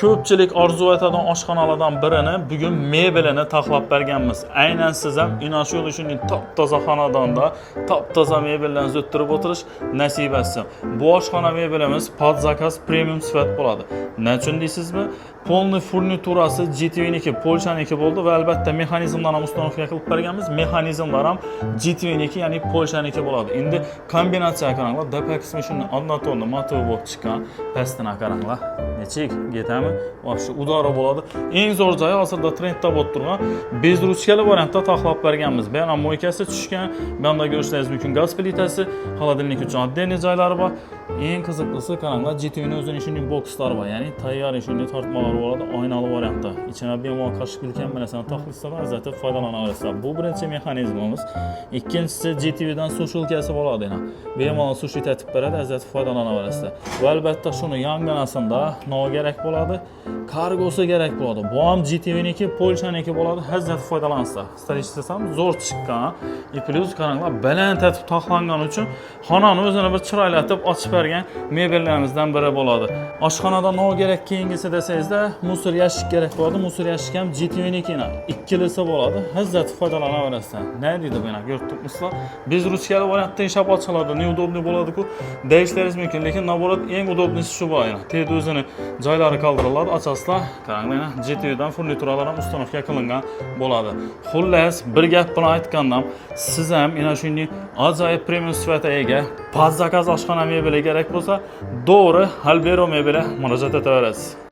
Ko'pchilik orzu etadigan oshxonalardan birini bugun mebelini taxlab berganmiz. Aynan siz ham ina shu shunday top-toza xonadonda top-toza mebellarni zo'ttirib o'tirish nasib etsin. Bu oshxona mebelimiz под заказ, premium sifat bo'ladi. Nechun deysizmi? Полный furniturasi GTVniki, Polshaniki bo'ldi va albatta mexanizmlar ham установка qilib berganmiz. Mexanizmlar ham GTVniki, ya'ni Polshaniki bo'ladi. Endi kombinatsiya qaranglar, DP qismi shunday однотонный матовый bo'lib chiqqan. Pastini qaranglar. Nechik ketami? Вообще удара bo'ladi. Eng zo'r joyi, hozirda trendda bo'lib turgan без ruchkali variantda taxlab berganmiz. Bu ham мойка si tushgan. Bu yoqda ko'rishingiz mumkin gaz plitasi, холодильник uchun отдельный joylari bor. Eng qiziqlisi, qaranglar, GTVni o'zini shunday bokslari bor, ya'ni tayyor shunday tortmalari bo'ladi, oynali variantda. Ichine bemalol qoshiq, vilka bilan taxlaysiz, lazzatib foydalana olasizlar. Bu birinchi mexanizmimiz. Ikkinchisi, GTVdan сушилка si bo'ladi yana. Bemalol sushi tatib beradi, lazzatib foydalana olasizlar. Va albatta shuni yonginasida nima kerak bo'ladi? Kargosi kerak bo'ladi. Bu ham GTVniki, Polshaniki bo'ladi, lazzatib foydalanasizlar. Stolechницasi ham zo'r chiqqan. И плюс qaranglar, baland etib taxlangani uchun xonani o'zini bir chiroylatib ochib bergan mebellarimizdan biri bo'ladi. Oshxonada nima kerak keyingisi desangizda, мусор yashik kerak bo'ladi. Мусор yashik ham GTVniki, ikkilisi bo'ladi. Lazzatib foydalanaverasizlar. Ne deydi bu yana, ko'rib turibsizlar. Без ruchkali variantda ishlab ochiladi. Неудобный bo'ladi-ku deyishlaringiz mumkin, lekin наоборот eng удобный si shu bor. Yana tedi o'zini joylari qoldiriladi, ochasizlar. Qaranglar, yana GTVdan furnituralar ham установка qilingan bo'ladi. Xullas, bir gap bilan aytganda, siz ham yana shunday ajoyib premium sifatga ega под заказ oshxona mebeli kerak bo'lsa, to'g'ri Albero mebeli murojaat etaverasiz.